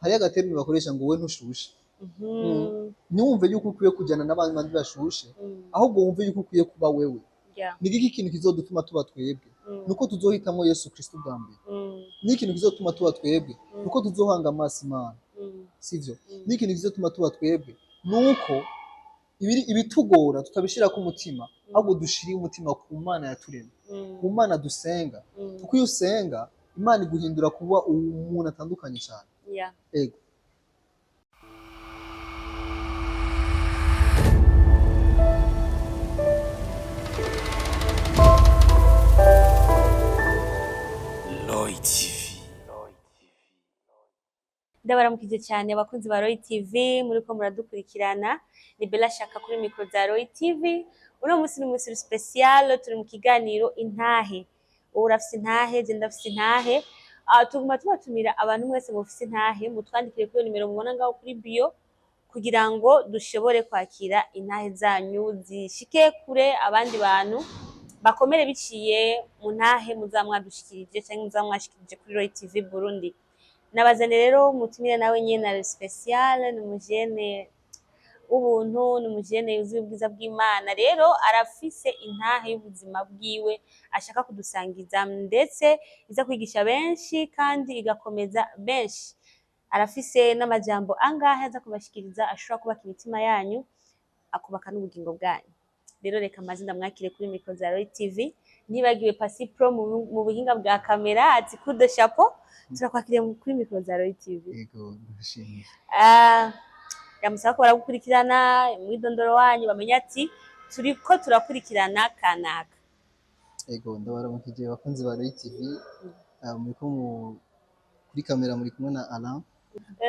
Hariyo agaterme bakoresha ngo wowe ntushushe. Ntiwumve yuko ukwiye kujyana n'abandi bashushe, ahubwo wumve yuko ukwiye kuba wewe. Ni iki kintu kizodutuma tuba twebwe? Nuko tuzohitamwo Yesu Kristo bwa mbere. Ni ikintu kizotuma tuba twebwe, nuko tuzohanga amaso Imana, sivyo? Ni ikintu kizotuma tuba twebwe, nuko ibitugora tutabishira ku mutima, ahubwo dushire umutima ku Mana yaturemye, ku Mana dusenga. Kuko iyo usenga, Imana iguhindura kuba umuntu atandukanye cyane. Ego. Lloyd TV. Ndabaramukije cyane abakunzi ba Roy TV muriko muradukurikirana. Ni Bella Shaka kuri micro za Roy TV. Uno munsi ni umunsi special, turi mu kiganiro Intahe. Ubu urafise intahe, je ndafise intahe. Tuguma tubatumira abantu mwese mufise intahe, mutwandikire kuri iyo nimero mubona ngaho kuri bio, kugira ngo dushobore kwakira intahe zanyu zishike kure, abandi bantu bakomere biciye mu ntahe muzamwadushikirije canke muzamwashikirije kuri Roy TV Burundi. Nabazane rero mutumire nawe nyene ari special, ni umujene w'ubuntu, ni umujene yuzuye ubwiza bw'Imana. Rero arafise intahe y'ubuzima bwiwe ashaka kudusangiza, ndetse iza kwigisha benshi kandi igakomeza benshi. Arafise n'amajambo angahe aza kubashikiriza ashobora kubaka imitima yanyu, akubaka n'ubugingo bwanyu. Rero reka maze ndamwakire kuri micro za Roy TV. Ntibagiwe Pasi Pro mu buhinga bwa kamera, ati coup de chapeau. Turakwakiriye kuri micro za Roy TV. Ego, ndashimye. Ndamusaba ko baragukurikirana umwidondoro wanyu, bamenye ati turiko turakurikirana kanaka. Ego, ndabaramukije abakunzi ba Roy TV. Muriko kuri kamera muri kumwe na Alain.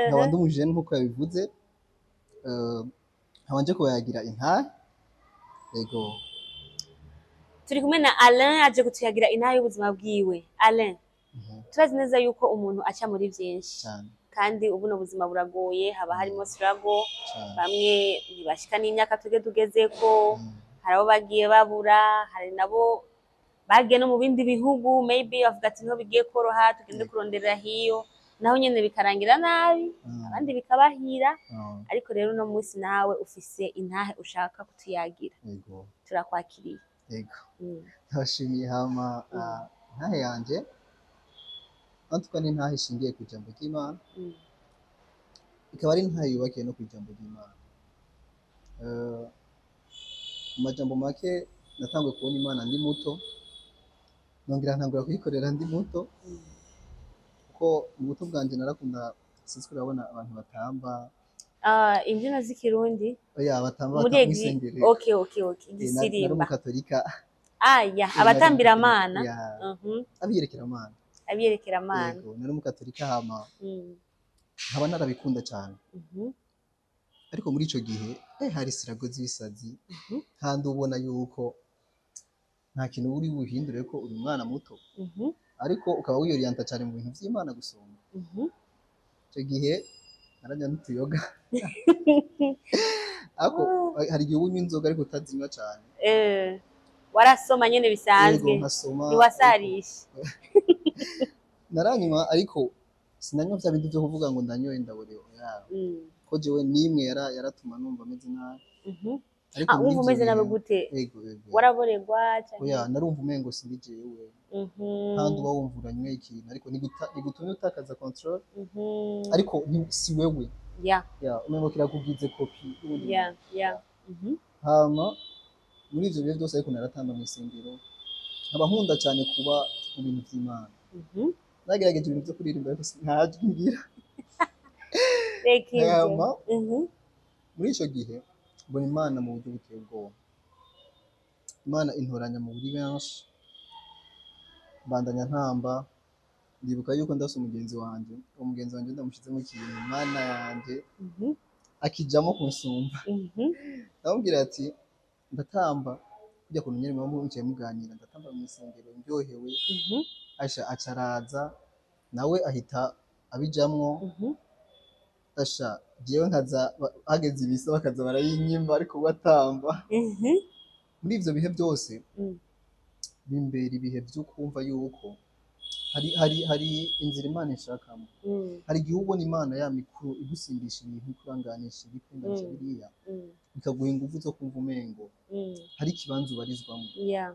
Nkaba ndi umujene nk'uko yabivuze. Nkaba nje kubayagira intahe. Ego. Turi kumwe na Alain, aje kutuyagira intahe y'ubuzima bwiwe. Alain, turazi neza yuko umuntu aca muri vyinshi kandi ubuno buzima buragoye, haba harimo struggle, bamwe ntibashika n'imyaka twebwe tugezeko, hari abo bagiye babura, hari nabo bagiye no mu bindi bihugu, maybe bavuga ati niho bigiye koroha, tugende kuronderera hiyo, naho nyene bikarangira nabi, abandi bikabahira. Ariko rero uno munsi nawe ufise intahe ushaka kutuyagira. Ego. Turakwakiriye. Ego. Ndabashimiye. Hama intahe yanje antuka ni intahe ishingiye ku ijambo ry'Imana, ikaba ari intahe yubakiye no ku ijambo ry'Imana. Mu majambo make, natanguye kubona Imana ndi muto, nongera ntangura kuyikorera ndi muto, kuko mu buto bwanje narakunda, sinzi ko urabona abantu batamba. Imbyino z'ikirundi? Oya, batamba muri batamba egi mw'isengero. Okay, Nari igisimba. Umukatolika. Aya, Nari abatambiramana. umugatolika, ya, abiyerekeramana. Abiyerekeramana. Yego, nari umukatolika, hama nkaba narabikunda cyane. Ariko muri ico gihe hari sirago z'ibisazi, kandi ubona yuko nta kintu uri buhindure ko uri umwana muto, ariko ukaba wiyoriyanta cyane mu bintu vy'Imana gusumba. Ico gihe naranywa n'utuyoga, ariko hari igihe unywa inzoga ariko utazinywa cyane. Warasoma nyene Yego, bisanzwe? Nkasoma. Ntiwasarisha? Naranywa, ariko sinanywa vya bindi vyo kuvuga ngo ndanyoye ndaborewe, oya. Ko jewe nimwe yaratuma numva meze nabi. Ariko muri Wumva ivyo umeze nabi bihe gute? Ego. Waraborerwa canke? Oya, narumva umengo sindi jewe, kandi uba wumva uranyweye ikintu, ariko ntigutumye utakaza control, ariko si wewe. Ya, umengo kirakugize kopi y'uwundi muntu. Ya. Hama muri ivyo bihe byose ariko naratamba mw'isengero, nkaba nkunda cyane kuba mu bintu vy'Imana. Nagerageje ibintu vyo kuririmba, ariko ntajwi ngira. Reka ivyo. Hama muri ico gihe mbona Imana mu buryo buteye ubwoba. Imana intoranya mu buri benshi, mbandanya ntamba. Ndibuka yuko ndafise umugenzi wanje, uwo mugenzi wanje ndamushizemo ikintu, Mana yanje, akijamo kunsumba. Ndamubwira ati ndatamba kurya kuntu nyene muba mwicaye muganira, ndatamba mw'isengero ndyohewe. Asha acaraza nawe ahita abijamwo. Asha jewe nkaza hageze ibisa bakaza barayinyima, ariko we atamba. Muri ivyo bihe byose bimbera ibihe vyo kumva yuko Hari inzira Imana ishakamo. Hari igihe ubona Imana ya mikuru igusimbisha ibintu, ikuranganisha ibi, ikurenganisha biriya, bikaguha ingufu zo kumva umengo hari ikibanza ubarizwamo,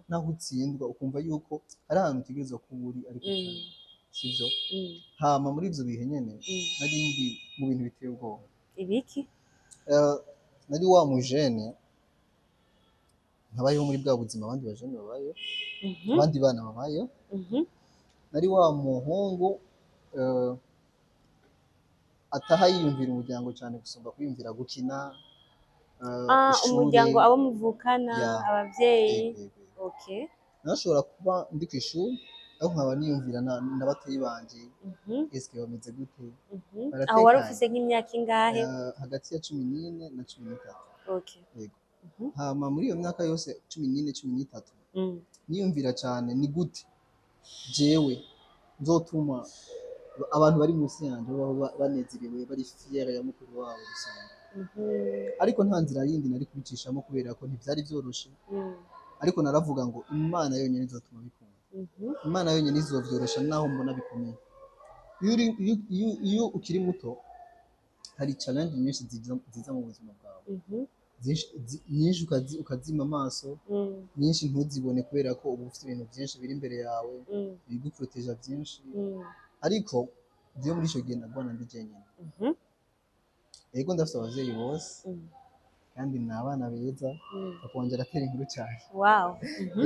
naho utsindwa ukumva yuko hari ahantu utegerezwa kuba uri, ariko utari, sivyo? Hama muri ivyo bihe nyene nari ndi mu bintu biteye ubwoba. Ibiki? Nari wa mujene nkabayeho muri bwa buzima abandi bajene babayeho, abandi bana babayeho. Nari wa muhungu ataha yiyumvira umuryango cyane gusumba kwiyumvira gukina, ishure. Umuryango, abo muvukana, abavyeyi? Yego. Nashobora kuba ndi ku ishuri ariko nkaba niyumvira na batoyi banje, eske bameze gute? Baratekanye. Aho wari ufise nk'imyaka ingahe? Hagati ya 14 na 13. Yego. Hama muri iyo myaka yose, 14, 13, niyumvira cyane ni gute jewe nzotuma abantu bari munsi yanjye babaho banezerewe, bari fier ya mukuru wabo gusanga. Ariko nta nzira yindi nari kubicishamo kubera ko ntivyari vyoroshe. Ariko naravuga ngo Imana yonyine izotuma bikunda. Imana yonyine izovyorosha naho mbona bikomeye. Iyo ukiri muto hari challenge nyinshi ziza mu buzima bwawe, nyinshi ukazima amaso, nyinshi ntuzibone kubera ko uba ufite ibintu byinshi biri imbere yawe biguproteja byinshi. Ariko jewe muri ico gihe nagwana ndi jenyine. Yego, ndafite abavyeyi bose kandi ni abana beza. Papa wanje aratera inkuru cyane.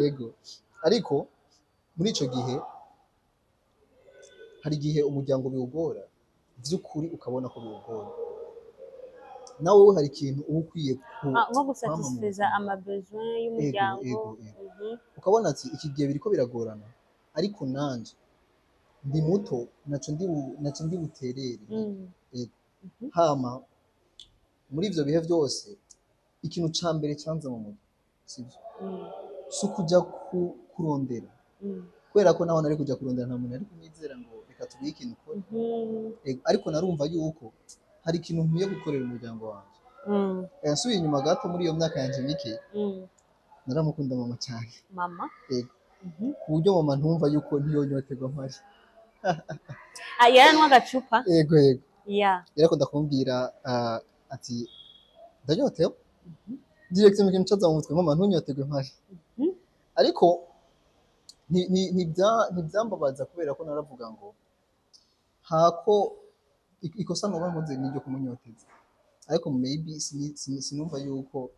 Yego, ariko muri ico gihe hari igihe umuryango biwugora vy'ukuri, ukabona ko biwugora, nawe hari ikintu uba ukwiye ku Ah, nko kwama mu gusatisfiza buzima. ama besoin y'umuryango. Ego. Ukabona ati iki gihe biriko biragorana, ariko nanje ndi muto, naco ndi buterere. Ego. Hama muri ivyo bihe vyose ikintu ca mbere canza mu mutwe, sivyo, si ukuja kurondera, kubera ko naho nari kuja kurondera nta muntu yari kunyizera ngo reka tuguhe ikintu ukore. Ego, ariko narumva yuko hari ikintu nkwiye gukorera umuryango wanje. Nsubiye inyuma gato, muri iyo myaka yanje mike, naramukunda mama cyane. Mama? Ego. Ku buryo mama ntumva yuko ntiyonyoterwa mpari. Ah, yaranywa agacupa? Yego. Yarakunda kumbwira, ati ndanyotewe, direct mu kintu caza mu mutwe, mama ntunyoterwe mpari. Ariko ntibyambabaza kubera ko naravuga ngo hako ikosa noba nkoze niryo kumunyoteza, ariko maybe sinumva yuko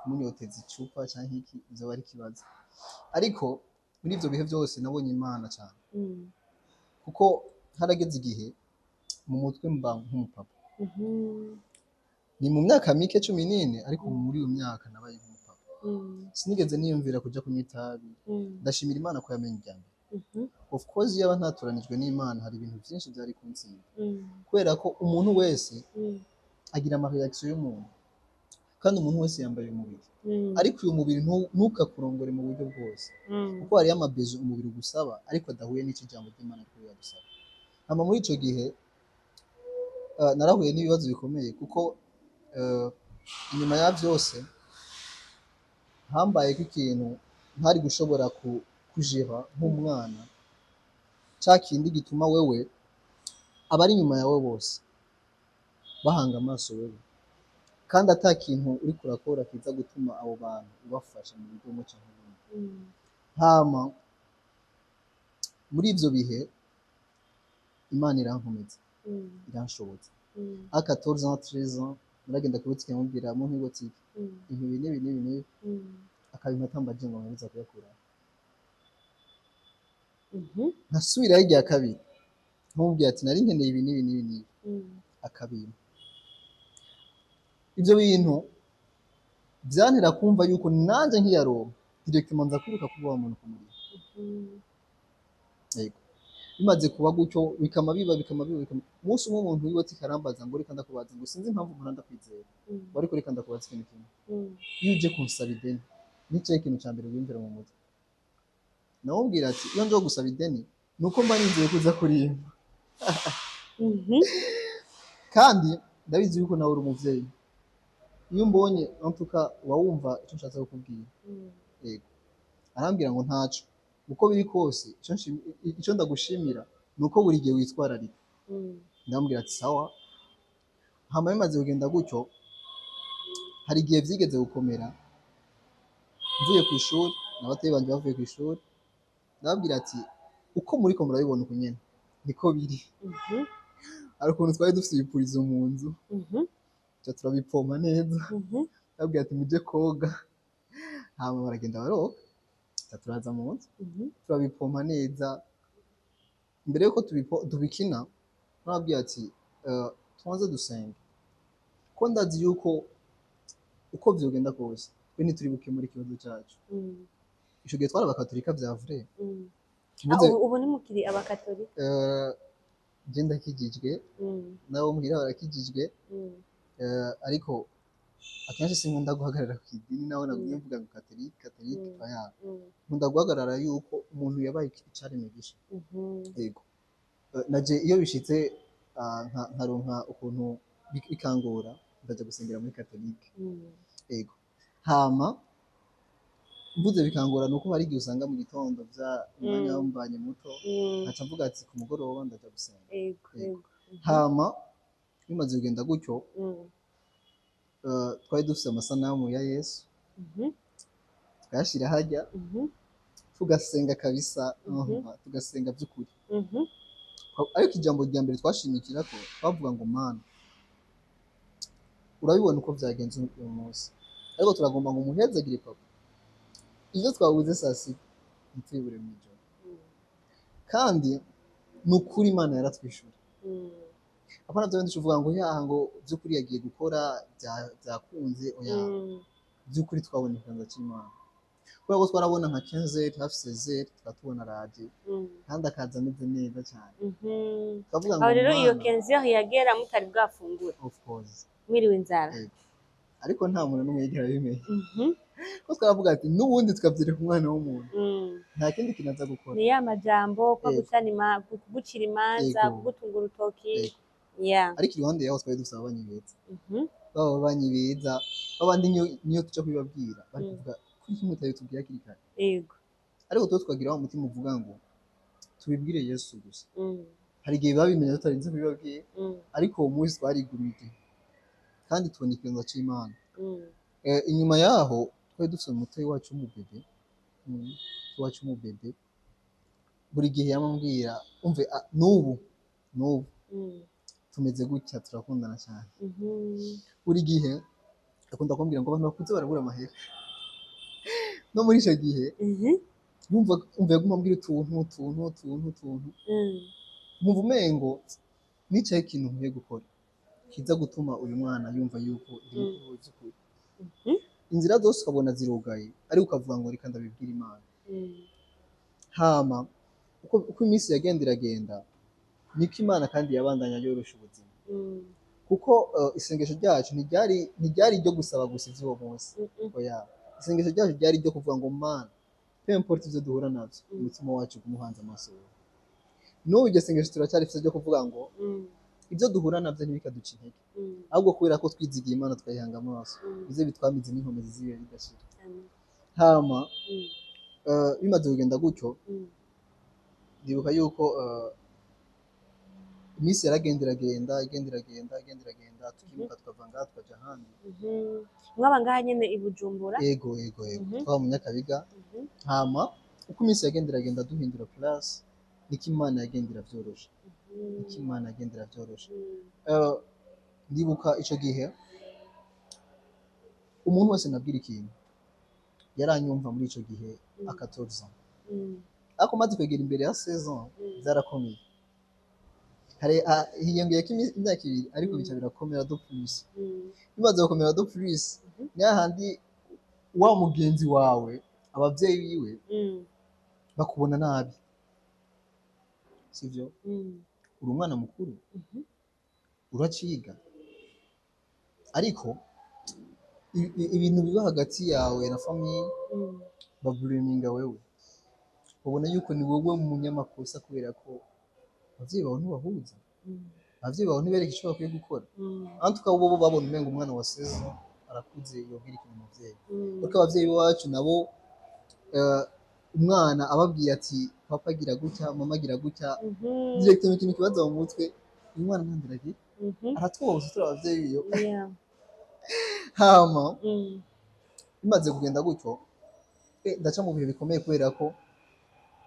kumunyoteza icupa canke iki vyoba ari ikibazo. Ariko muri ivyo bihe vyose nabonye Imana cane, kuko harageze igihe mu mutwe mba nk'umupapa. Ni mu myaka mike, 14, ariko muri iyo myaka nabaye nk'umupapa. Sinigeze niyumvira kuja kunywa itabi. Ndashimira Imana ko yamenye irya mbere. Of course, iyo aba ntatoranijwe n'Imana hari ibintu byinshi byari kuntsinda, kubera ko umuntu wese agira ama reaction y'umuntu, kandi umuntu wese yambaye umubiri. Ariko uyu mubiri ntukakurongore mu buryo bwose, kuko hariyo ama besoin umubiri ugusaba ariko adahuye n'icyo ijambo ry'Imana riko riragusaba. Hama muri ico gihe narahuye n'ibibazo bikomeye, kuko inyuma ya byose hambayeko ikintu ntari gushobora kujera nk'umwana, ca kindi gituma wewe abari inyuma yawe bose bahanga amaso wewe, kandi ata kintu uriko urakora kiza gutuma abo bantu ubafasha mu buryo bumwe canke ubundi. Hama muri ivyo bihe Imana irankomeza, iranshoboza. À 14 ans, 13 ans, naragenda kuri butike nkamubwira mu butike ibintu ibi n'ibi n'ibi n'ibi, akabimpa atambaje ngo nkomeze kuyakura. Nkasubirayo irya kabiri nkamubwira ati nari nkeneye ibi n'ibi n'ibi n'ibi, akabimpa. Ivyo bintu vyantera kumva yuko nanje nkiyaronka directement nza kwiruka kuba wa muntu kumurira. Yego, bimaze kuba gutyo, bikama biba, bikama biba, bikama, umunsi umwe umuntu w'ibotike arambaza ngo reka ndakubaza, ngo sinzi impamvu mpora ndakwizera, ngo ariko reka ndakubaza ikintu kimwe: iyo uje kunsaba ideni ni ikihe kintu ca mbere wiyumvira mu mutwe? Namubwira ati iyo nje gusaba ideni nuko mba nizeye kuza kurimpa, kandi ndabizi yuko nawe uri umuvyeyi, iyo umbonye antuka uba wumva icyo nshatse kukubwira. Yego, arambwira ngo ntaco. Uko biri kose, ico ndagushimira ni uko buri gihe witwararika. Ndamubwira ati sawa. Hama bimaze kugenda gutyo, hari igihe vyigeze gukomera, mvuye ku ishuri n'abatoyi banje bavuye ku ishuri, ndababwira ati uko muriko murabibona uku nyene niko biri. Hari ukuntu twari dufise ibipurizo mu nzu, tuca turabipompa neza. Ndababwira ati muje koga, hama baragenda baroga, tuca turaza mu nzu, turabipompa neza. Mbere yuko tubikina, narababwiye ati tubanze dusenge, ko ndazi yuko uko vyogenda kose twe ntituri bukemure ikibazo cacu. Ico gihe twari abakatolika vya vrai. Ah, Mvuze ubu ntimukiri abakatolika? Je ndakijijwe, nabo muhira barakijijwe, ariko akenshi sinkunda guhagarara ku idini, naho nagumye mvuga ngo katolike, katolike, oya. Nkunda guhagarara yuko umuntu yabaye icaremwe gisha. Yego. Naje iyo bishitse, nkaronka ukuntu bikangora, ndaja gusengera muri katolike. Yego. Hama mvuze bikangora nuko hari igihe usanga mu gitondo vya umwanya wambanye muto, nkaca mvuga ati ku mugoroba ndaja gusenga. Yego, Yego. yego. Hama bimaze kugenda gutyo, twari dufise amasanamu ya Yesu, tukayashira harya, tugasenga kabisa, tugasenga by'ukuri. Ariko ijambo rya mbere twashimikirako, twavuga ngo Mana, urabibona uko vyagenze uyu munsi, ariko turagomba ngo umuhezagire papa, ivyo twabuze saa sita ntitubibure mw'ijoro. Kandi ni ukuri Imana yaratwishura. Apana vya bindi uvuga ngo yaha, ngo vy'ukuri yagiye gukora vyakunze, oya. By'ukuri twabona ikiganza c'Imana, kubera ko twarabona nka 15h, hafi 16h, tukaba raje, kandi akaza ameze neza cyane. Tukavuga ngo Aho rero iyo Mana, 15h yagera mutari bwafungure? Of course. Mwiriwe inzara? Yego. Ariko nta muntu n'umwe yigera abimenya, ko twaravuga ati n'ubundi tukabyereka umwana w'umuntu, nta kindi kintu aza gukora. Ni ya majambo ko kugucira imanza, kugutunga urutoki. Ariko iruhande yaho twari dufise ababanyi beza, baba ababanyi beza babandi niyo tuja kubibabwira bari kuvuga kuri kimwe utabitubwira hakiri kare. Ariko tuba twagira wa mutima uvuga ngo tubibwire Yesu gusa. Hari igihe babimenya tutarinze kubibabwira, ariko uwo munsi twarigumije kandi tubona ikiganza c'Imana. Inyuma yaho twari dufise umutoyi wacu w'umubebe, wacu w'umubebe, buri gihe yamambwira umve, n'ubu tumeze gutya, turakundana cyane. Buri gihe akunda kumbwira ngo abantu bakuze barabura amahera. No muri ico gihe yumva umva yaguma ambwira utuntu utuntu utuntu utuntu, nkumva umengo nicaye ikintu nkwiye gukora kiza gutuma uyu mwana yumva yuko ndi mukuru by'ukuri. Inzira zose ukabona zirugaye, ariko ukavuga ngo reka ndabibwira Imana. Hama uko iminsi yagenda iragenda, niko Imana kandi yabandanya yorosha ubuzima, kuko isengesho ryacu ntiryari iryo gusaba gusa ivy'uwo munsi. Oya, isengesho ryacu ryari iryo kuvuga ngo Mana, peu importe ivyo duhura navyo, umutima wacu uguma uhanze amaso yawe. N'ubu iryo sengesho turacyarifise ryo kuvuga ngo ibyo duhura navyo ntibikaduca intege, ahubwo kubera ko twizigiye Imana tukayihanga amaso, bize bitwamize n'inkomezi z'ibihe bidashira. Amen. Hama bimaze kugenda gutyo, ndibuka yuko iminsi yaragenda iragenda, igenda iragenda, igenda iragenda, tukimuka tukava ngaha tukaja ahandi. Mwaba ngaha nyene i Bujumbura? Ego. Twaba mu Nyakabiga. Hama uko iminsi yagenda iragenda duhindura place, niko Imana yagenda iravyorosha, niko Imana yagenda iravyorosha. Ndibuka ico gihe umuntu wese nabwira ikintu yaranyumva muri ico gihe à 14 ans, ariko maze kwegera imbere ya 16 ans, vyarakomeye. Hari hiyongeyeko imyaka 2, ariko bica birakomera de plus. Bimaze gukomera de plus, ni hahandi wa mugenzi wawe abavyeyi biwe bakubona nabi, sivyo? Uri umwana mukuru, uraciga, ariko ibintu biba hagati yawe na famille, baburiminga wewe, babona yuko ni wowe munyamakosa, kubera ko abavyeyi bawe ntibahuza, abavyeyi bawe ntibereka ico bakwiye gukora. En tout cas bo babona umenga umwana wa 16 ans arakuze, yobwira ikintu umuvyeyi. Ariko abavyeyi bacu nabo Umwana ababwiye ati papa agira gutya, mama agira gutya, directement ikintu kibaza mu mutwe, uyu mwana ntandira agira, aratwoza turi abavyeyi biwe. Hama bimaze kugenda gutyo, ndaca mu bihe bikomeye kubera ko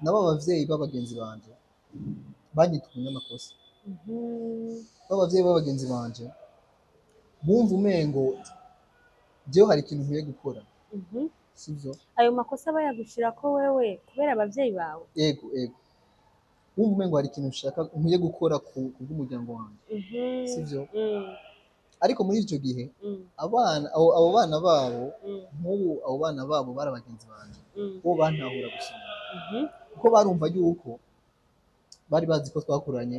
nabo abavyeyi b'abagenzi banje banyita umunyamakosa. B'abavyeyi b'abagenzi banje bumva umengo jewe hari ikintu nkwiye gukora, sivyo? Ayo makosa bayagushirako wewe kubera abavyeyi bawe? Ego, bumva umengo hari ikintu nshaka nkwiye gukora ku bw'umuryango wanje, sivyo? Ariko muri ico gihe abana abo bana babo, nk'ubu abo bana babo bari abagenzi banje, bo bantahura gusoma, kuko barumva yuko bari bazi ko twakuranye,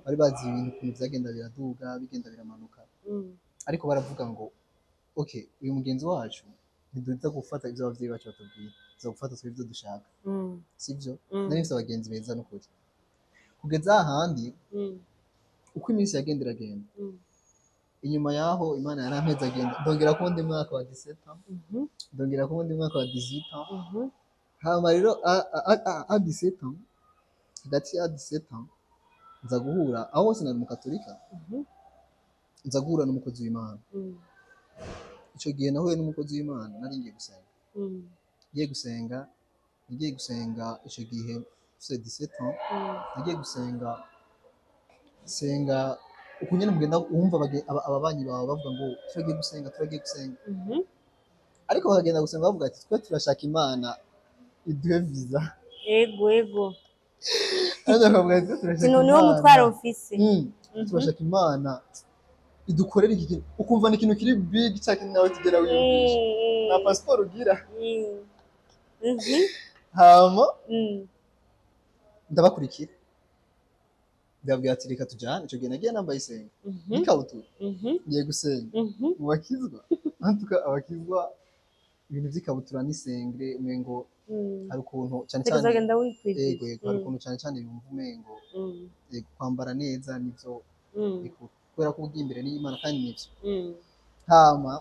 bari bazi ibintu ukuntu vyagenda biraduga, bigenda biramanuka, ariko baravuga ngo okay, uyu mugenzi wacu ntiduza gufata ivyo abavyeyi bacu batubwira, tuza gufata twe ivyo dushaka, sivyo? Nari mfise abagenzi beza n'ukuri, kugeza ahandi uko iminsi yagenda iragenda, inyuma yaho Imana yarampeze agenda, ndongera ku wundi mwaka wa 17 ans, ndongera ku wundi mwaka wa 18 ans. Hama rero à 17 ans, hagati ya 17 ans nza guhura, aho hose nari umukatolika, nza guhura n'umukozi w'Imana. Ico gihe nahuye n'umukozi w'Imana nari ngiye gusenga, ngiye gusenga. Ico gihe mfise 17 ans, nagiye gusenga, senga uku nyene mugenda wumva ababanyi bawe bavuga ngo turagiye gusenga, turagiye gusenga, ariko bakagenda gusenga bavuga ati twe turashaka Imana iduhe visa. Ego. Ariko bakavuga ati twe turashaka Sino niwo Imana. mutwaro ufise. Turashaka Imana idukorera iki kintu, ukumva ni ikintu kiri big cya kintu nawe tugera wiyumvisha nta pasiporo ugira. Hama ndabakurikira, ndababwira ati reka tujyane. Icyo gihe nagiye nambaye isenga n'ikabutura, ngiye gusenga mu bakizwa. Antuka abakizwa ibintu by'ikabutura n'isengre umengo hari ukuntu cyane cyane Ukazogenda wikwije. Yego, hari ukuntu cyane cyane yumva umengo yego, kwambara neza nivyo bikuru kubera ko ugiye imbere n'Imana kandi nivyo. Hama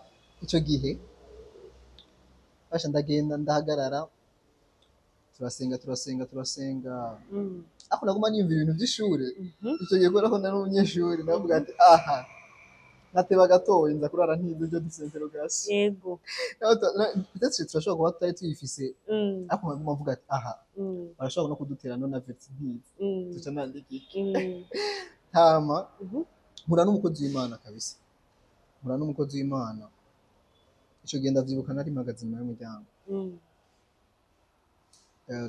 icyo gihe basha ndagenda ndahagarara, turasenga, turasenga, turasenga, ariko naguma niyumvira ibintu by'ishure icyo gihe kubera ko nari umunyeshuri. Navuga ati aha nateba gatoya nza kurara ntize ibyo d'interrogation. Peut-être turashobora kuba tutari tuyifise, ariko nkaguma mvuga ati aha barashobora no kudutera no na verti ntize, tuca nandika iki? Hama mpura n'umukozi w'Imana kabisa, mpura n'umukozi w'Imana. Ico gihe ndavyibuka nari mpagaze inyuma y'umuryango.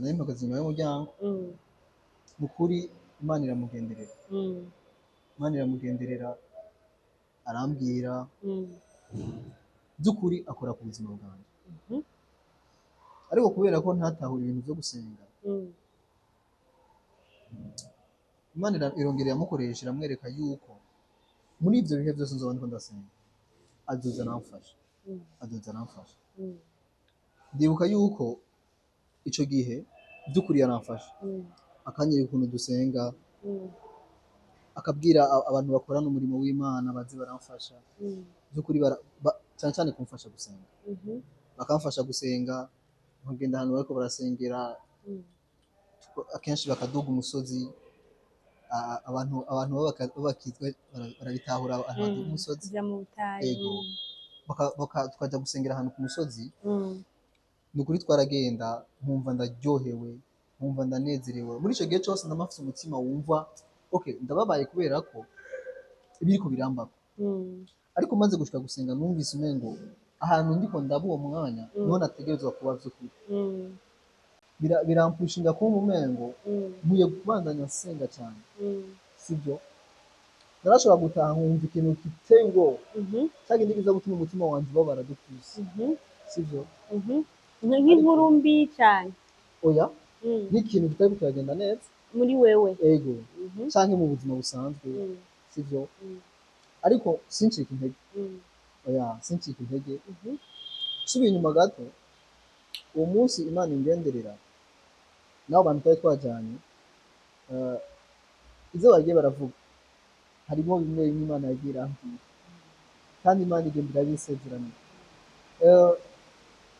Nari mpagaze inyuma y'umuryango. Mu kuri Imana iramugenderera, Imana iramugenderera, arambwira, by'ukuri akora ku buzima bwanjye. Ariko kubera ko ntatahura ibintu byo gusenga, Imana irongera iramukoresha, iramwereka yuko muri ibyo bihe byose nzoba ndiko ndasenga azoza aramfasha, azoza aramfasha. Ndibuka yuko ico gihe by'ukuri yaramfasha, akanyereka ukuntu dusenga, akabwira abantu bakorana umurimo w'Imana baze baramfasha. By'ukuri cyane cyane kumfasha gusenga, bakamfasha gusenga, nkagenda ahantu bariko barasengera, akenshi bakaduga umusozi. Abantu b'abakizwa barabitahura, abantu baduga umusozi. Kuja mu butayu. Ego. Tukaja gusengera ahantu ku musozi. Ni ukuri twaragenda, nkumva ndaryohewe, nkumva ndanezerewe. Muri ico gihe cose ndama mfise umutima wumva okay, ndababaye kubera ko ibiriko birambako, ariko maze gushika gusenga numvise umengo ahantu ndiko ndaba uwo mwanya niho nategerezwa kuba vy'ukuri. Birampushinga kuba umengo nkwiye kubandanya nsenga cyane, sibyo? Narashobora gutaha nkumva ikintu giteye ubwoba, cya kindi kiza gutuma umutima wanje ubabara dukwiye, sibyo? Nk'inkuru mbi cyane? Oya, nk'ikintu kitariko kiragenda neza muri wewe. Ego, canke mu buzima busanzwe, sivyo? Ariko sincika intege. Oya, sincika intege. Subiye inyuma gato, uwo munsi Imana ingenderera n'abo bantu twari twajanye, ivyo bagiye baravuga harimo bimwe bimwe Imana yagiye irambwira, kandi Imana igenda irabisezeranira.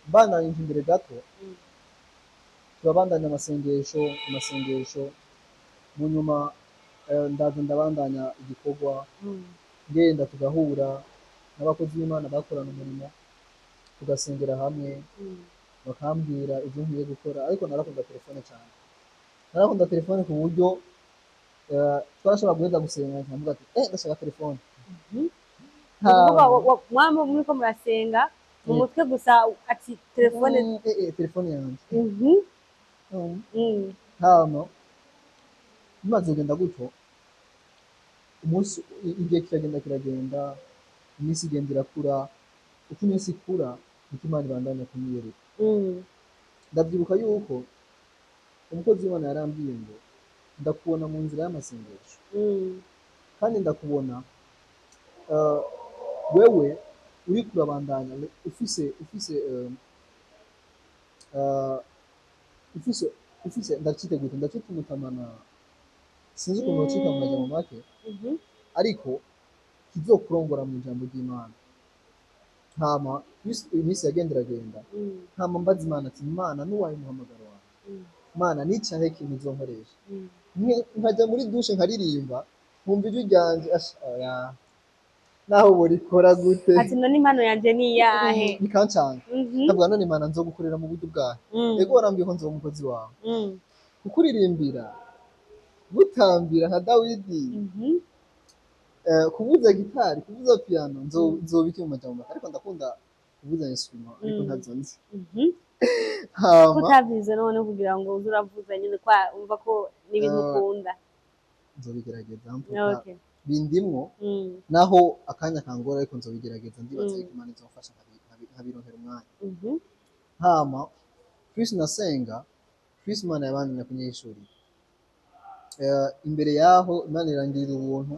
Mbandanije imbere gato, Turabandanya amasengesho, amasengesho. Mu nyuma ndaza ndabandanya igikorwa, ngenda tugahura n'abakozi b'Imana bakorana umurimo, tugasengera hamwe, bakambwira ibyo nkwiye gukora. Ariko narakunda telefone cyane, narakunda telefone ku buryo twarashobora guheza gusenga nkavuga ati ndashaka telefone. Ni ukuvuga mwaba muriko murasenga mu mutwe gusa ati telefone. Telefone yanjye. Hama bimaze kugenda gutyo, umunsi igihe kiragenda kiragenda, iminsi igenda irakura. Uko iminsi ikura niko Imana ibandanya kunyiyereka. Ndabyibuka yuko umukozi w'Imana yarambwiye ngo ndakubona mu nzira y'amasengesho, kandi ndakubona wewe uri kurabandanya ufise ufise ndacyite gute, ndacyita umutamana, sinzi ukuntu bacika mu majambo make, ariko kizokurongora mu ijambo ry'Imana. Hama iminsi yagenda iragenda, hama mbaza Imana ati Imana nuwaye umuhamagaro wawe, Imana nicahe kintu uzonkoresha. Nkajya muri dushe nkaririmba, nkumva ijwi ryanje, oya, naho borikora gute, ati none impano yanje ni iyahe? Bikancanga. Ndavuga none Imana nzogukorera mu buryo bwawe? Ego, warambwiye ko nzoba umukozi wawe, kukuririmbira, gutambira nka Dawidi, kuvuza gitari, kuvuza piano, nzoba iki mu majambo make? Ariko ndakunda kuvuza instrument, ariko ntazo nzi. Hama Kutavyize none kugira ngo uze uravuza nyene, kwa umva ko ni ibintu ukunda? Nzobigerageza mpuka bindimwo, naho akanya kangora, ariko nzobigerageza. Ndibaza yuko Imana izomfasha nkabironkera umwanya. Hama Chris nasenga, Chris Imana yabandanya kunyishurira. Imbere yaho Imana irangirira ubuntu,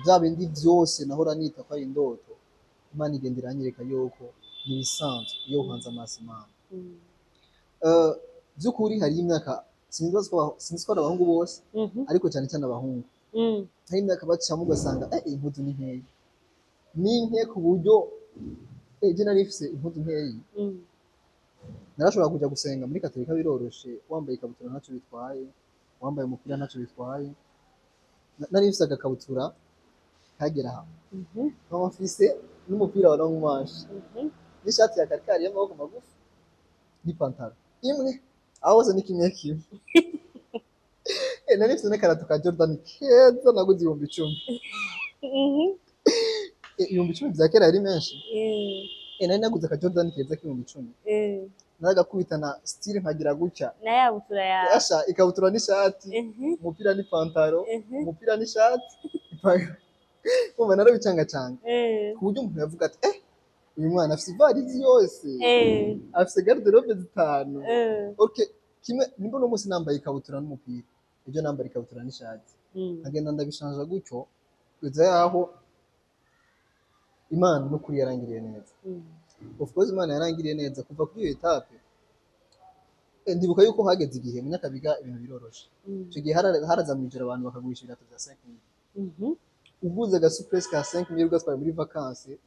bya bindi vyose nahora nita ko ari indoto, Imana igenda iranyereka yuko nibisanzwe iyo uhanze amaso Imana. By'ukuri hari imyaka, sinzi ko ari abahungu bose, ariko cyane cyane abahungu, hari imyaka bacamo ugasanga impuzu ni nkeya, ni nke ku buryo je nari mfise impuzu nkeyi. Narashobora kuja gusenga muri katolika biroroshe, wambaye ikabutura ntacyo bitwaye, wambaye umupira ntacyo bitwaye. Nari mfise agakabutura kagera aha, nkaba mfise n'umupira wa long manche, n'ishati ya karikari y'amaboko magufi, n'ipantaro imwe, aho hose ni kimwe kimwe. Nari mfise n'akarato ka Jordan keza naguze 10,000. 10,000 vya kera yari menshi. Nari naguze aka Jordan keza k'10,000, naragakubita na style nkagira gutya. Na ya butura yawe. Asha, ikabutura n'ishati, umupira n'ipantaro, umupira n'ishati, umva narabicangacanga ku buryo umuntu yavuga ati uyu mwana afise ivarizi yose, afise garde-robe zitanu. Okay, kimwe nimba uno munsi nambaye ikabutura n'umupira, ejo nambara ikabutura n'ishati, nkagenda ndabishanja gutyo kugeza yaho Imana n'ukuri yarangiriye neza. Of course Imana yarangiriye neza kuva kuri iyo étape. Ndibuka yuko hageze igihe mu Nyakabiga ibintu biroroshe. Icyo gihe haraza mw'ijoro abantu bakagurisha ibirato vya 5000. Uguze agasupuresi ka 5000 ugatwaye muri vacances,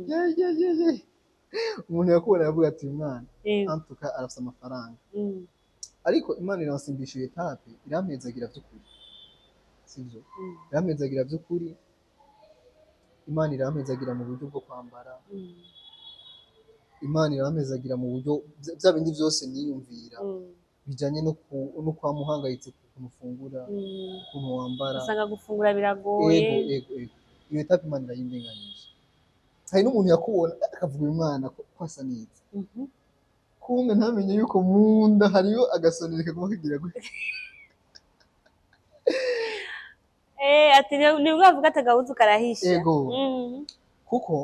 ye ye ye ye, umuntu yakubona yavuga ati uyu mwana antuka arafise amafaranga. Ariko Imana iransimbisha iyo étape, irampezagira by'ukuri, sivyo? Irampezagira by'ukuri, Imana irampezagira mu buryo bwo kwambara. Imana irampezagira mu buryo bya bindi byose niyumvira bijanye no kwa muhangayitse ku kuntu ufungura, ukuntu wambara. Usanga gufungura biragoye. Ego, iyo étape Imana irayindenganyije. Hari n'umuntu yakubona akavuga uyu mwana ko asa neza, kumbe ntamenye yuko mu nda hariyo agasoneri kaguma kagira gutya. Ati ni bwo avuga ati agahuzu karahisha. Ego. Kuko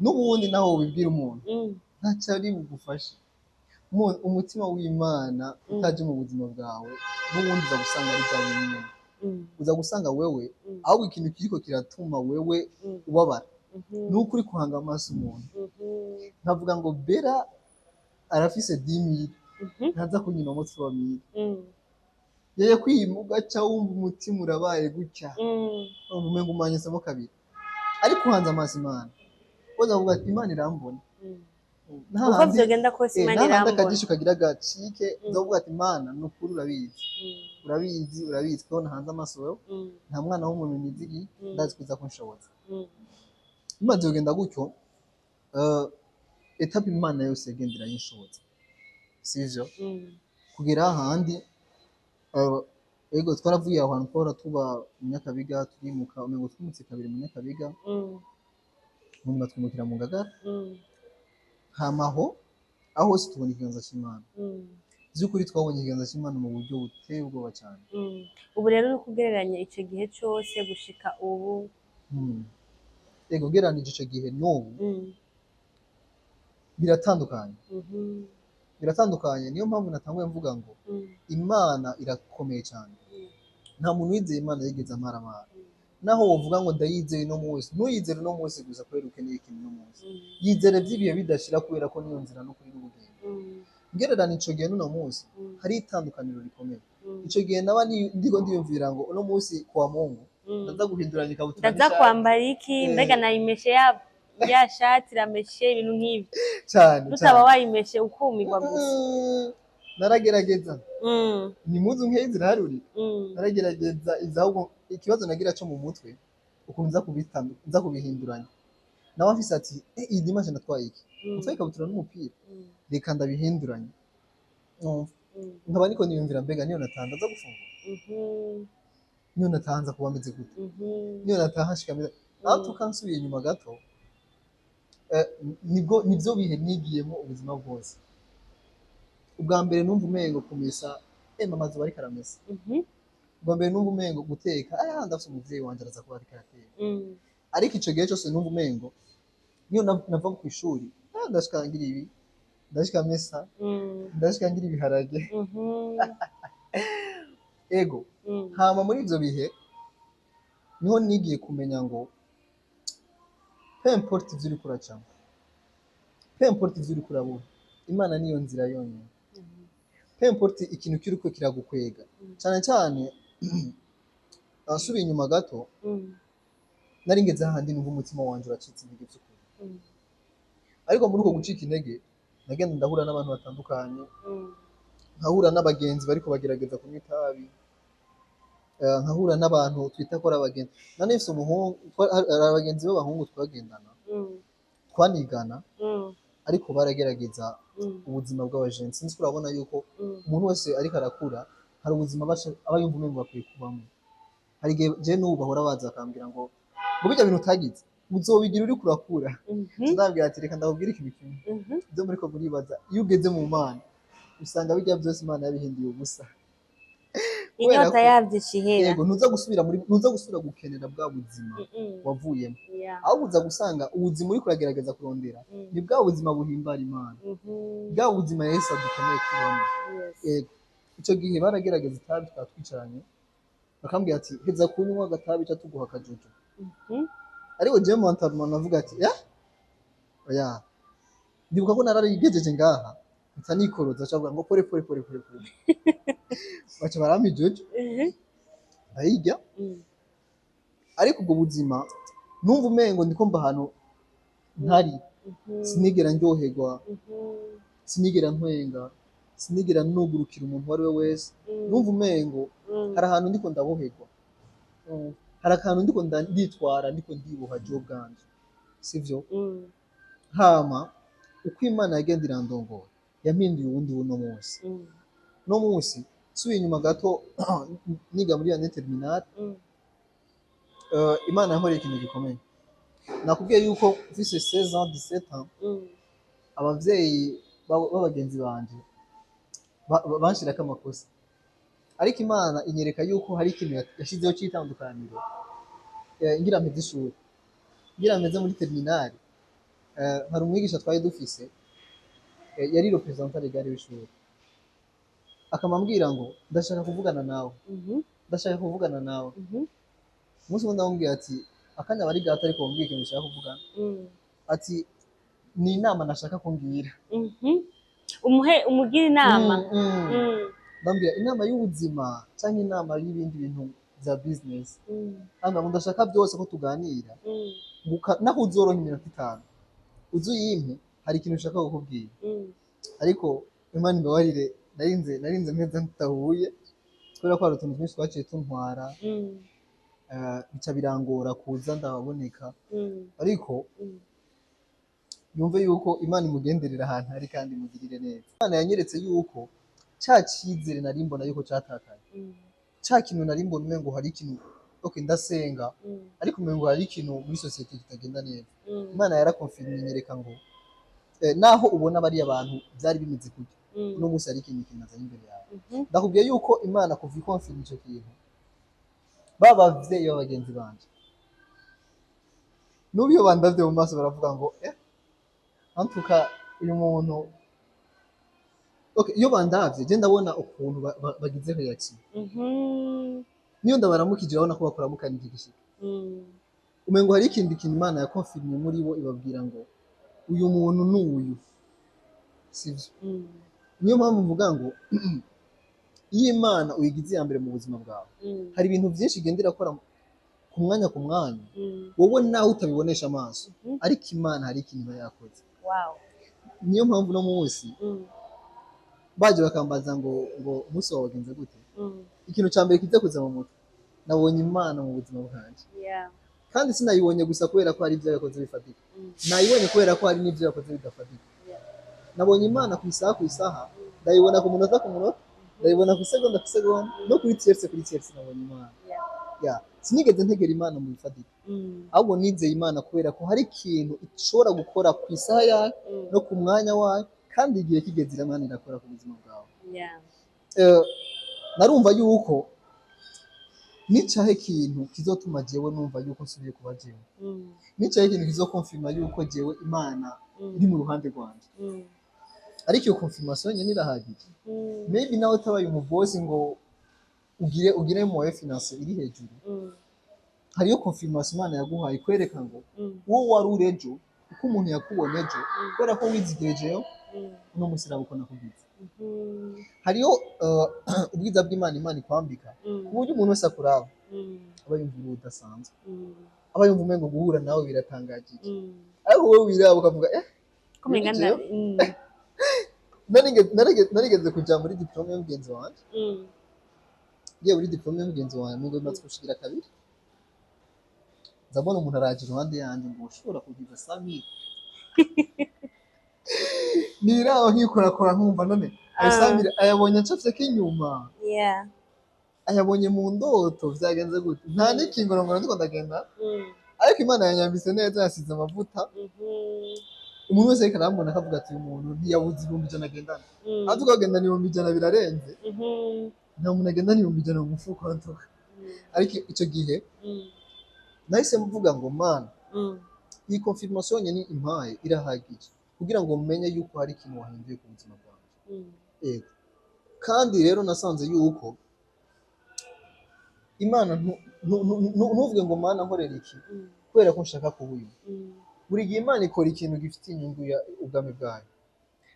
n'ubundi naho wibwira umuntu, ntacyo ari bugufashe. Umutima w'Imana utaje mu buzima bwawe, n'ubundi uza gusanga ari bya bintu nyene. Uza gusanga wewe, ahubwo ikintu kiriko kiratuma wewe ubabara nuko uri kuhanga amaso umuntu. Nkavuga ngo Bera arafise 10,000, ntaza kunyimamo 3,000. Yeye kwima ugaca wumva umutima urabaye gutya, wumva umengo umanyitsemo kabiri. Ariko uhanze amaso Imana, uza kuvuga ati Imana irambona. Uko Ntahandi vyogenda kose, Imana ntahandi irambona. Akajisho kagira gacike, nzovuga ati: "Imana, ni ukuri urabizi, urabizi, urabizi ko nahanze amaso wewe, nta mwana w'umuntu nizigi, ndazi kuza kunshoboza." Bimaze kugenda gutyo, étape Imana yose yagenda irayinshoboza, sivyo? Kugera ahandi, ego, twaravuye aho hantu twahora tuba mu Nyakabiga, turimuka, umengo twimutse kabiri mu Nyakabiga, mu nyuma twimukira mu Ngagara. Hama aho hose tubona ikiganza c'Imana. Vy'ukuri twabonye ikiganza c'Imana mu buryo buteye ubwoba cyane. Ubu rero uri kugereranya ico gihe cose gushika ubu? Ego, ugereranije ico gihe n'ubu, biratandukanye, biratandukanye. Niyo mpamvu natanguye mvuga ngo Imana irakomeye cyane. Nta muntu wizeye Imana yigeze amaramara. Naho wovuga ngo ndayizeye uno munsi, ntuyizere uno munsi gusa kubera ukeneye ikintu uno munsi. Yizere by'ibihe bidashira, kubera ko niyo nzira n'ukuri n'ubugingo. Ngererana ico gihe n'uno munsi, hari itandukaniro rikomeye. Ico gihe naba ndiko ndiyumvira ngo uno munsi kuwa Mungu ndaza guhinduranya ikabutura Ndaza n'ishati. kwambara iki? Mbega nayimeshe ya shati irameshe, ibintu nk'ivyo. Cyane. Tutaba Cyane. wayimeshe ukumirwa gusa. Naragerageza, ni impuzu nkeyi ziraharurika. Naragerageza iza, ahubwo ikibazo nagira co mu mutwe, ukuntu nza kubihinduranya, nawe afise ati: "Eh, iyi dimanche natwaye iki? Natwaye ikabutura n'umupira, reka ndabihinduranye." Numva nkaba niko niyumvira: mbega niyo nataha ndaza gufungura? Niyo nataha nza kuba meze gute? Niyo nataha nshika meze aho? Tukansubiye inyuma gato, nibwo nibyo bihe nigiyemo ubuzima bwose. Ubwa mbere numva umengo kumesa, mama azoba ariko aramesa. Ubwa mbere numva umengo guteka, aya ndafise umuvyeyi wanje araza kuba ariko arateka. Ariko ico gihe cyose numva umengo niyo nava ku ishuri, ndashika ngira ibi, ndashika mesa, ndashika ngira ibiharage. Ego. Hama muri ivyo bihe niho nigiye kumenya ngo peu importe ivyo uriko uracamo, peu importe ivyo uriko urabura, Imana niyo nzira yonyine. Peu importe ikintu kiriko kiragukwega, cyane cyane asubiye inyuma gato, nari ngeze hahandi numva umutima wanje uracitse intege by'ukuri. Ariko muri uko gucika intege nagenda ndahura n'abantu batandukanye, nkahura n'abagenzi bariko bagerageza kunywa itabi, nkahura n'abantu twita ko ari abagenzi. Nari mfise umuhungu, hari abagenzi b'abahungu twagendana, twanigana, ariko baragerageza ubuzima bw'abajene. Sinzi ko urabona yuko umuntu wese ariko arakura hari ubuzima aba yumva umengo bakwiye kubamo. Hari igihe je n'ubu bahora baza bakambwira ngo bijya bintu utagize uzobigira uriko urakura. Ndababwira ati: "Reka ndababwire ikintu kimwe. Ibyo muriko muribaza, iyo ugeze mu Mana usanga bijya byose Imana yabihinduye ubusa." Kubera Inyota yavyo icihera. Yego, ntuza gusubira muri, ntuza gusubira gukenera bwa buzima wavuyemo, ahubwo uza gusanga ubuzima uriko uragerageza kurondera ni bwa buzima buhimbara Imana, bwa buzima Yesu adukeneye kubamo. Yego, icyo gihe baragerageza itabi, tukaba twicaranye bakambwira ati: "Heza kunywa agatabi ca tuguha akajuju." Ariko jewe mentalement navuga ati: "Ya oya." Ndibuka ko nararigejeje ngaha mpita nikoroza, cavuga ngo: "Pore pore pore pore pore." Baca barampa ijuju, ndayirya. Ariko ubwo buzima numva umengo ndiko mba ahantu ntari. Sinigera ndyoherwa, sinigera ntwenga, sinigera nugurukira umuntu uwo ari we wese. Numva umengo hari ahantu ndiko ndaboherwa, hari akantu ndiko nditwara, ndiko ndiboha jewe ubwanje, sivyo? Hama uko Imana yagenda irandongora, yampinduye uwundi uno munsi. No munsi nsubiye inyuma gato, niga muri année terminale, Imana yankoreye ikintu gikomeye. Nakubwiye yuko mfise 16 ans, 17 ans, abavyeyi b'abagenzi banje banshirako amakosa, ariko Imana inyereka yuko hari ikintu yashizeho c'itandukaniro. Ngira mpeze ishuri, ngira mpeze muri terminale, hari umwigisha twari dufise, yari représentant légal w'ishuri, akamambwira ngo: "Ndashaka kuvugana nawe, ndashaka kuvugana nawe." Umunsi umwe ndamubwira ati: "Akanya bari gato, ariko wambwiye ikintu ushaka kuvugana." Ati: "Ni inama nashaka kumbwira." Umuhe, umugire inama. Ndambwira: "Inama y'ubuzima cyangwa inama y'ibindi bintu bya business?" Ambwira ngo: "Ndashaka byose ko tuganira, ngo naho uzoronka iminota 5 uze uyimpe." Hari ikintu ushaka kukubwira, ariko Imana imbabarire, narinze mpeza ntahuye kubera ko hari utuntu twinshi twaciye tuntwara, bica birangora kuza ndababoneka, ariko yumve yuko Imana imugenderera ahantu ari kandi imugirire neza. Imana yanyeretse yuko ca cizere nari mbona yuko catakaye, ca kintu nari mbona umengo hari ikintu, okay, ndasenga, ariko umengo hari ikintu muri société kitagenda neza. Imana yarakonfirmye, inyereka ngo naho ubona bariya bantu byari bimeze kutya, uno munsi hari ikintu kinazanye imbere yawe. Ndakubwiye yuko Imana kuva ikonfirma ico kintu, ba bavyeyi b'abagenzi banje n'ubu iyo bandavye mu maso baravuga ngo antuka uyu muntu. Okay, iyo bandavye je ndabona ukuntu bagize réaction. Niyo ndabaramukije, urabona ko bakuramukana igishika, umengo hari ikindi kintu Imana yakonfirmye muri bo, ibabwira ngo uyu muntu ni uyu, sivyo? Niyo mpamvu mvuga ngo iyo Imana uyigize iya mbere mu buzima bwawe, hari ibintu byinshi igenda irakora ku mwanya ku mwanya, wowe nawe utabibonesha amaso, ariko Imana hari ikintu iba yakoze. Niyo mpamvu uno munsi baje bakambaza ngo umunsi wawe wagenze gute, ikintu cya mbere kiza kuza mu mutwe, nabonye Imana mu buzima bwanjye. Kandi sinayibonye gusa kubera ko hari ibyo yakoze bifatika, nayibonye kubera ko hari n'ibyo yakoze bidafatika. Nabonye Imana ku isaha ku isaha, ndayibona ku munota ku munota, ndayibona ku isegonda ku isegonda, no kuri tierce kuri tierce nabonye Imana. Yeah. Sinigeze ntegera Imana mu bifatika, ahubwo nizeye Imana kubera ko hari ikintu ishobora gukora ku isaha yayo no ku mwanya wayo, kandi igihe kigeze Imana irakora ku buzima bwawe. Narumva yuko nicahe ikintu kizotuma jewe numva yuko nsubiye kuba jewe, nicahe ikintu kizokonfirma yuko jewe Imana iri mu ruhande rwanje, ariko iyo confirmation nyene irahagije. Maybe nawe utabaye umubosi ngo ugire moyen financier iri hejuru, hariyo confirmation Imana yaguhaye ikwereka ngo uwo wari uri ejo, uko umuntu yakubona ejo, kubera ko wizigiye jewe, uno munsi raba uko nakugize. Hariyo ubwiza bw'Imana Imana ikwambika, ku buryo umuntu wese akuraba aba yumva uri udasanzwe, aba yumva umengo guhura nawe biratangajije, ariko wowe wiraba ukavuga Kumenga jewe? Narigeze kuja muri diplôme y'umugenzi wanje. Ngiye muri diplôme y'umugenzi wanje ngo bimaze gushigira kabiri, ndabona umuntu araje iruhande yanjye ngo ushobora kugiza 100,000. Niraba nkikorakora nkumva none ayo 100,000 ayabonye ncafyeko inyuma, ayabonye mu ndoto, vyagenze gute? Nta n'ikingorongoro ndiko ndagenda, ariko Imana yanyambitse neza, yasize amavuta. Umuntu wese ariko arambona akavuga ati uyu muntu ntiyabuze 100,000 agendana. Ariko agendana 100,000 birarenze. Nta muntu agendana 100,000 mu mufuko ntuka. Ariko icyo gihe nahise mvuga ngo Mana, iyi confirmation nyine impaye irahagije kugira ngo menye yuko hari ikintu wahinduye ku buzima bwanjye. Yego, kandi rero nasanze yuko Imana ntuvuge ngo Mana nkorera iki kubera ko nshaka kuba uyu. Buri gihe Imana ikora ikintu gifite inyungu ya ubwami bwayo.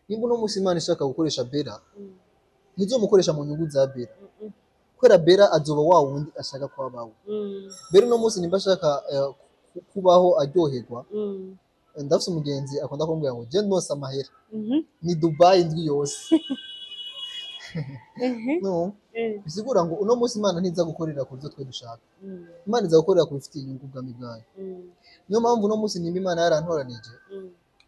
Nimba uno munsi Imana ishaka gukoresha Bera, ntizomukoresha mu nyungu za Bera, kubera Bera azoba wa wundi ashaka ko abaho. Bera uno munsi nimba ashaka kubaho aryoherwa, ndafise umugenzi akunda kumbwira ngo je ndose amahera ni Dubai indwi yose. No bisigura ngo uno munsi Imana ntiza gukorera ku byo twe dushaka, Imana iza gukorera ku bifitiye inyungu ubwami bwayo. Niyo mpamvu uno munsi nimba Imana yarantoranije,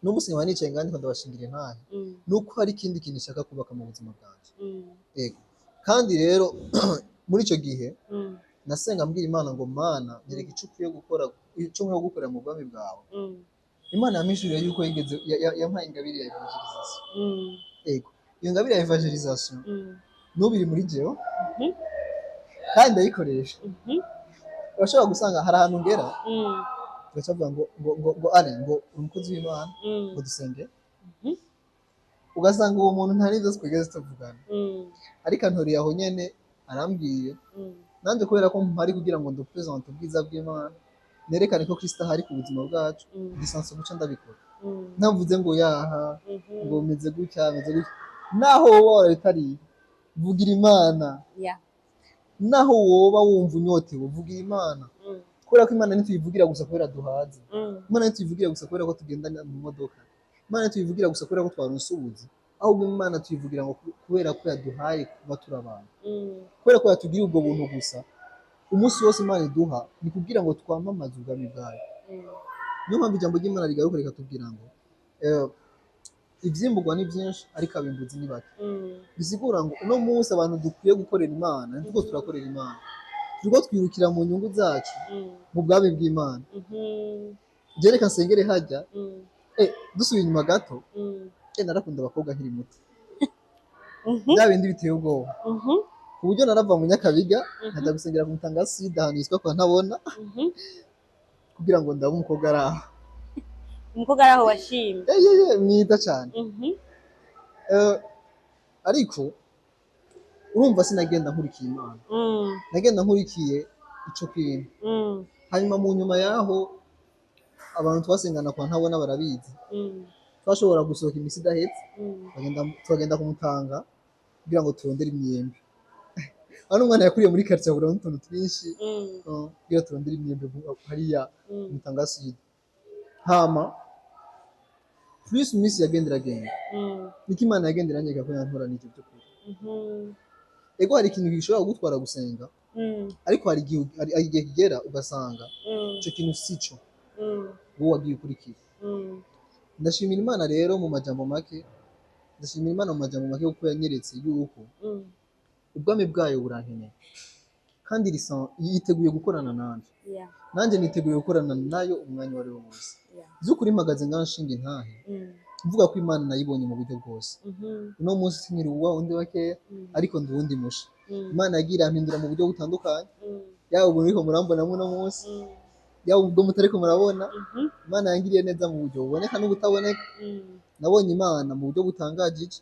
uno munsi nkaba nicaye ngaha ndiko ndabashingira intahe, nuko hari ikindi kintu ishaka kubaka mu buzima bwanjye. Yego, kandi rero muri icyo gihe nasenga mbwira Imana ngo Mana, nyereka icyo ukwiye gukora, icyo nkwiye gukorera mu bwami bwawe. Imana yampishuriye yuko yigeze yampaye ingabire ya évangélisation. Yego, iyo ngabire ya évangélisation n'ubu iri muri jewe kandi ndayikoresha. Urashobora gusanga hari ahantu ngera ugaca bavuga ngo ale ngo uri umukozi w'Imana, ngo dusenge, ugasanga uwo muntu nta n'ibyo twigeze tuvugana, ariko antoriye aho nyene arambwiye. Nanjye kubera ko mpari kugira ngo ndupresente ubwiza bw'Imana, nerekane ko Kristo ahari ku buzima bwacu, lisansi guca ndabikora, ntavuze ngo yaha, ngo meze gutya, meze gutya. Naho woba warabitariye, vugira Imana. Naho woba wumva unyotewe, vugira Imana, kubera ko Imana ntituyivugira gusa kubera duhaze. Imana ntituyivugira gusa kubera ko tugendana mu modoka. Imana tuyivugira gusa kubera ko twaronse ubuzi, ahubwo Imana tuyivugira ngo kubera ko yaduhaye kuba turi abantu, kubera ko yatugiriye ubwo buntu gusa. Umunsi wose Imana iduha ni kugira ngo twamamaze ubwami bwayo. Niyo mpamvu ijambo ry'Imana rigaruka rikatubwira ngo ivyimburwa ni byinshi, ariko abimbuzi ni bake. Bisigura ngo uno munsi abantu dukwiye gukorera Imana, ntituko turakorera Imana, turiko twirukira mu nyungu zacu mu bwami bw'Imana. Je reka nsengere hajya. Dusubiye inyuma gato, narakunda abakobwa nkiri muto, bya bindi biteye ubwoba, ku buryo narava mu Nyakabiga nkajya gusengera ku Mutanga Sud, ahantu hitwa kwa Ntabona, kugira ngo ndabe umukobwa ari aho. Umukobwa ari aho washimye. Mwiza cyane. Ariko urumva sinagenda nkurikiye Imana, nagenda nkurikiye ico kintu. Hanyuma mu nyuma yaho, abantu twasengana kwa Ntabona barabizi, twashobora gusohoka imisi idahetse, turagenda kumutanga kugira ngo turondere imyembe. Hano umwana yakuriye muri quartier ahura n'utuntu twinshi, kugira turondere imyembe hariya Mutanga Sud. Hama plus iminsi yagenda iragenda, niko Imana yagenda iranyereka ko yantoranije by'ukuri. Ego, hari ikintu gishobora kugutwara gusenga, ariko hari igihe kigera ugasanga ico kintu sico wowe wagiye ukurikira. Ndashimira Imana rero mu majambo make, ndashimira Imana mu majambo make kuko yanyeretse yuko ubwami bwayo burankeneye, kandi yiteguye gukorana nanje, nanjye niteguye gukorana nayo umwanya uwo ari wo wose. By'ukuri mpagaze ngaho nshinga intahe, mvuga ko Imana nayibonye mu buryo bwose. Uno munsi sinkiri uwa undi wa kera, ariko ndi uwundi musha. Imana yagiye irampindura mu buryo butandukanye, yaba ubu muriko murambona uno munsi, yaba ubwo mutariko murabona. Imana yangiriye neza mu buryo buboneka n'ubutaboneka. Nabonye Imana mu buryo butangajije,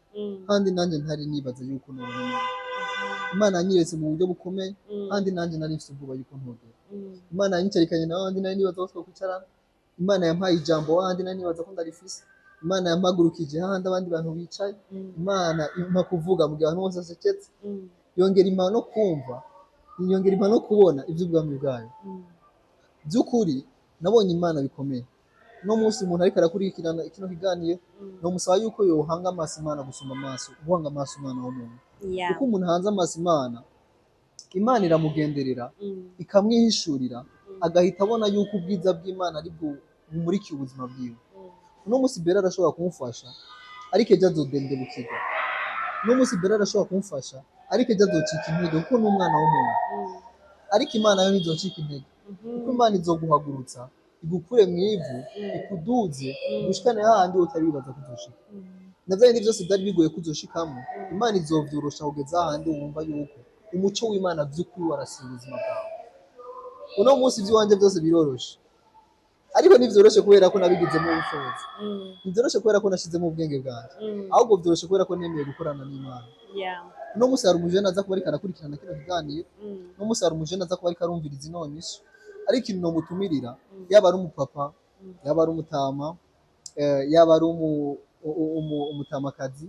kandi nanjye ntari nibaza yuko nobona Imana. Imana yanyeretse mu buryo bukomeye, kandi nanjye nari mfite ubwoba yuko ntogera. Imana yanyicarikanye na wandi nari nibaza ko twokwicarana. Imana yampaye ijambo wandi nari nibaza ko ndarifise. Imana yampagurukije hahandi abandi bantu bicaye. Imana impa kuvuga mu gihe abantu bose bacecetse. Yongera impa no kumva, yongera impa no kubona iby'ubwami bwayo. By'ukuri nabonye Imana bikomeye. No munsi umuntu ariko arakurikirana kino kiganiro, nomusaba yuko yohanga amaso Imana gusumba amaso guhanga amaso umwana w'umuntu, kuko umuntu ahanze amaso Imana, Imana iramugenderera, ikamwihishurira, agahita abona yuko ubwiza bw'Imana ari bwo bumurikiye ubuzima bwiwe. Uno munsi Bera arashobora kumufasha, ariko ejo azodendebukirwa. Uno munsi Bera arashobora kumufasha, ariko ejo azocika intege, kuko ni umwana w'umuntu. Ariko Imana yo ntizocika intege, kuko Imana izoguhagurutsa, igukure mu ivu, ikuduze, igushikane hahandi utari wibaza ko uzoshika. Na bya bindi byose byari bigoye ko uzoshikamo, Imana izovyorosha kugeza hahandi wumva yuko umuco w'Imana by'ukuri warasiye ubuzima bwawe. Uno munsi iby'iwanje byose biroroshe, ariko ntivyoroshe kubera ko nabigizemo ubushobozi, ntivyoroshe kubera ko nashizemo ubwenge bwanjye, ahubwo vyoroshe kubera ko nemeye gukorana n'Imana. Uno munsi hari umujene aza kuba ariko arakurikirana kino kiganiro, uno munsi hari umujene aza kuba ariko arumviriza ino nyishu, ariko ikintu nomutumirira, yaba ari umupapa, yaba ari umutama, yaba ari umutamakazi,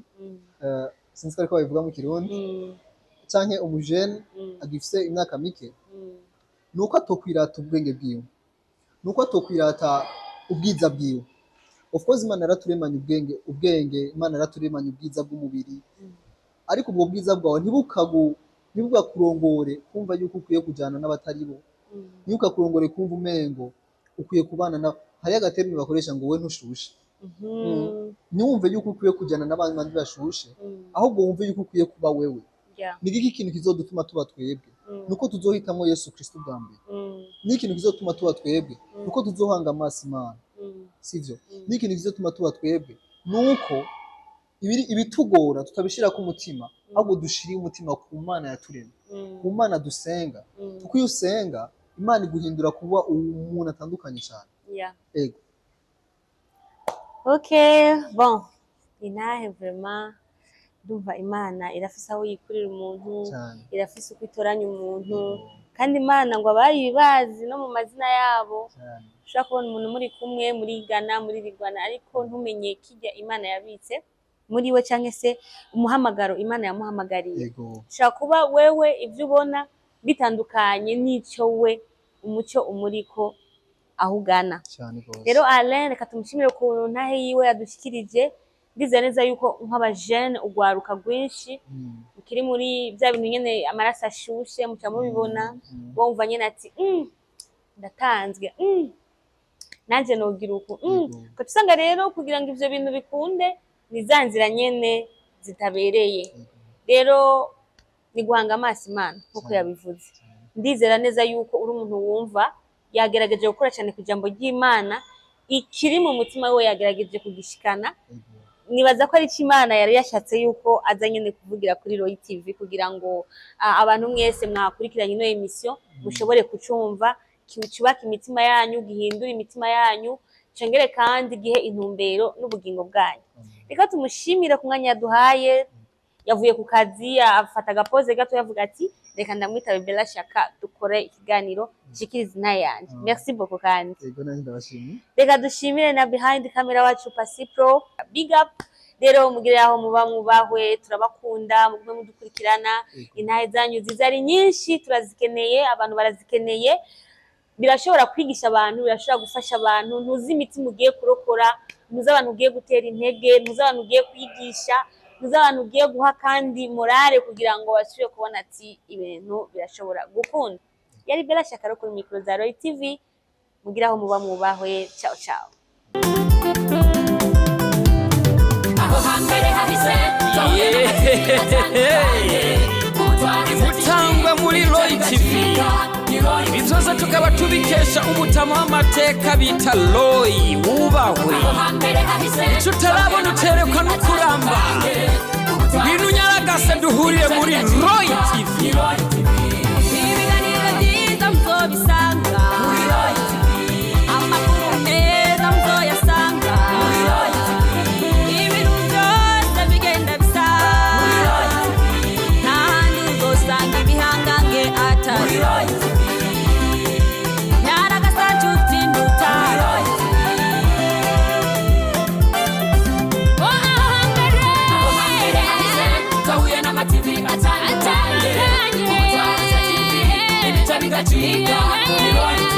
sinzi ko ariko babivuga mu Kirundi, canke umujene agifise imyaka mike, nuko atokwirata ubwenge bwiwe, nuko atokwirata ubwiza bwiwe. Of course Imana yaraturemanye ubwenge, Imana yaraturemanye ubwiza bw'umubiri, ariko ubwo bwiza bwawe ntibukakurongore kumva yuko ukwiye kujana n'abatari bo, ntibukakurongore kumva umengo ukwiye kubana na hariyo agaterme bakoresha ngo we ntushushe. Ntiwumve yuko ukwiye kujana n'abandi bashushe, ahubwo wumve yuko ukwiye kuba wewe. Ni iki kintu kizodutuma tuba twebwe? Nuko tuzohitamwo Yesu Kristo bwa mbere. Ni ikintu kizotuma tuba twebwe, nuko tuzohanga amaso Imana, sivyo? Ni ikintu kizotuma tuba twebwe, nuko ibitugora tutabishira ku mutima, ahubwo dushire umutima ku Mana yaturemye, ku Mana dusenga, kuko iyo usenga Imana iguhindura kuba umuntu atandukanye cyane. Ego. Okay, bon. Intahe vraiment, ndumva Imana irafise aho yikurira umuntu, cyane. Irafise uko itoranya umuntu, kandi Imana ngo abayibazi no mu mazina yabo. Ushobora kubona umuntu muri kumwe, murigana, muririgwana, ariko ntumenye kirya Imana yabitse muri we canke se umuhamagaro Imana yamuhamagariye. Ushobora kuba wewe ivyo ubona bitandukanye n'ico we umucyo umuriko. aho ugana. Cyane rwose. Rero Alain, reka tumushimire ku ntahe yiwe yadushikirije. Ndizera neza yuko nk'abajene, ugwaruka rwinshi mukiri muri bya bintu nyene, amaraso ashushe, muca mubibona, wumva nyene ati ndatanzwe, nanje nogira uku." Ugaca usanga rero kugira ngo ivyo bintu bikunde ni za nzira nyene zitabereye. Rero ni guhanga amaso Imana nk'uko yabivuze. Ndizera neza yuko uri umuntu wumva yagerageje gukora cyane ku ijambo ry'Imana, ikiri mu mutima we yagerageje kugishikana. Nibaza ko ari cyo Imana yari yashatse yuko aza nyine kuvugira kuri Roy TV, kugira ngo abantu mwese mwakurikiranye ino émission mushobore kucumva, cyubake imitima yanyu, gihindure imitima yanyu, congere kandi gihe intumbero n'ubugingo bwanyu. Reka tumushimire ku mwanya yaduhaye. Yavuye ku kazi, afata agapoze gato, yavuga ati: "Reka ndamwitabe Bella Shaka, dukore ikiganiro, nshikirize intahe yanjye." Merci beaucoup kandi. Yego, nanjye ndabashimiye. Reka dushimire na behind camera wacu Pasipro, big up. Rero mugire aho muba mubahwe, turabakunda, mugume mudukurikirana. Intahe zanyu ziza ari nyinshi, turazikeneye, abantu barazikeneye. Birashobora kwigisha abantu, birashobora gufasha abantu. Ntuzi imitima ugiye kurokora, ntuzi abantu ugiye gutera intege, ntuzi abantu ugiye kwigisha, ntuzi abantu ugiye guha kandi morale kugira ngo basubire kubona ati ibintu birashobora gukunda. Yari Bella Shaka kuri micro za Roy TV. Mugire aho muba mubahwe. Ciao ciao. Aho hambere hahise. Gutangwa muri Roy TV, ibi byose tukaba tubikesha umutama w'amateka bita Roy, wubahwe. Icyo utarabona uterekwa no kuramba. Ngwino unyaragase duhurire muri Roy TV. Ibiganiro byiza muzobisanga, amakuru meza muzoyasanga, ibintu byose bigenda bisa. Nta handi uzosanga ibihangange atari Nyaragasa, nshuti ndutaro. Oh, aho hambere Twahuye n'amativi atandukanye, atandukanye. Ubutwara TV, ibica bigacika. Ni Roy.